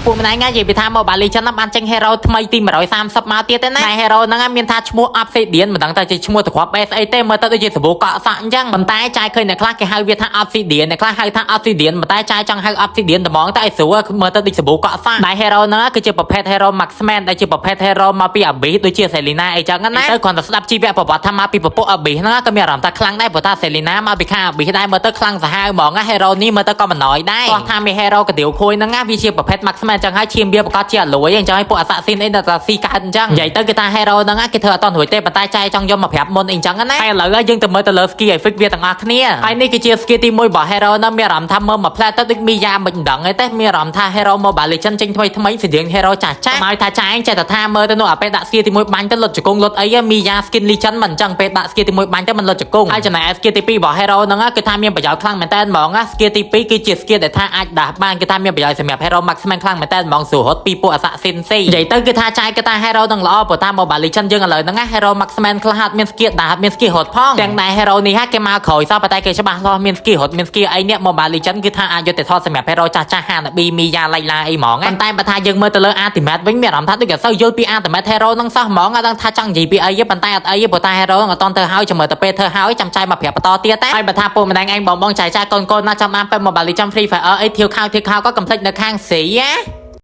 ពួកម្ដាយថ្ងៃនិយាយពីថា Mobile Legends ហ្នឹងបានចេញ Hero ថ្មីទី130មកទៀតទេណាតែ Hero ហ្នឹងមានថាឈ្មោះ Obsidian មិនដឹងថាជាឈ្មោះតក្រប S អីទេមើលទៅដូចជាសាប៊ូកក់សក់អញ្ចឹងប៉ុន្តែចាយឃើញអ្នកខ្លះគេហៅវាថា Obsidian អ្នកខ្លះហៅថា Obsidian ប៉ុន្តែចាយចង់ហៅ Obsidian ត្មងតែឲ្យស្រួលមើលទៅដូចសាប៊ូកក់សក់តែ Hero ហ្នឹងគឺជាប្រភេទ Hero Marksman ដែលជាប្រភេទ Hero មកពី Abyss ដូចជា Selena អីចឹងណាទៅគ្រាន់តែស្ដាប់ជីវប្រវត្តិថាមកពីពពួក Abyss ហ្នឹងក៏មានអារម្មណ៍ថាខ្លាំងដែរព្រោះថា Selena មកពីខាង Abyss ដែរមើលទៅខ្លាំងសាហាវហ្មងណា Hero នេះមើលទៅក៏មិនណយដែរគាត់ថាមាន Hero កាទៀវខួយហ្នឹងណាវាជាប្រភេទ Marksman ចឹងហើយឈាមវាប្រកាសជាអលួយអញ្ចឹងហើយពួក Assassin អីដល់តែស៊ីកើតអញ្ចឹងនិយាយទៅគេថា Hero ហ្នឹងគេធ្វើអត់តរួចទេប៉ុន្តែចែចង់យកមកប្រាប់មុនអីចឹងណាហើយឥឡូវយើងទៅមើលទៅលើ skill effect វាទាំងអស់គ្នាហើយនេះគឺជា skill ទី1របស់ Hero ហ្នឹងមានអារម្មណ៍ថាមើលមកផ្លែទៅដូច Mia មិនដឹងអីទេមានអារម្មណ៍ថា Hero Mobile Legends ចេញថ្មីថ្មីស្តៀង Hero ចាស់ចាស់មកថាចាឯងចេះតែថាមើលទៅនោះអាពេលដាក់ skill ទី1បាញ់ទៅលុតជង្គង់លុតអី Mia skin Legend មិនអញ្ចឹងពេលដាក់ skill ទី1បាញ់ទៅមិនលុតជង្គង់ហើយចំណែក skill ទី2របស់ Hero ហ្នឹងគឺថាមានប្រយោជន៍ខ្លាំងមែនតើហ្មង skill ទី2គឺជា skill ដែលថាអាចដាស់បានគឺថាមានប្រយោជន៍សម្រាប់ Hero Marksman ខ្លាំងមែនតើហ្មងស្រួលរត់ពីពួក Assassin ស៊ីនិយាយទៅគឺថាចាយគឺថា Hero នឹងល្អព្រោះថា Mobile Legends យើងឥឡូវហ្នឹង Hero Marksman ខ្លះអត់មាន skill ដាស់អត់មាន skill រត់ផងទាំងដែល Hero នេះហាគេមកក្រោយសោះប៉ុន្តែគេច្បាស់លាស់មាន skill រត់មាន skill អីនេះ Mobile Legends គឺថាអាចយុត្តិធម៌សម្រាប់ Hero ចាស់ចាស់Hanabi Mia Layla អីហ្មងប៉ុន្តែបើថាយើងមើលទៅលើ Ultimate វិញមានអារម្មណ៍ថាដូចតែសូវយល់ពី Ultimate Hero ហ្នឹងសោះហ្មងអត់ដឹងថាចង់និយាយពីអីទេប៉ុន្តែអត់អីទេព្រោះតែ Hero ហ្នឹងអត់តន់ទៅហើយចាំមើលទៅពេលធ្វើហើយចាំចាយមកប្រាប់បន្តទៀតតែហើយបើថាពូម្ដាងឯងបងបងចាយចាយកូនកូនណាចាំបានពេល Mobile Legends Free Fire អីធៀវខោធៀវខោក៏កុំភ្លេចនៅខាងស្រីណា។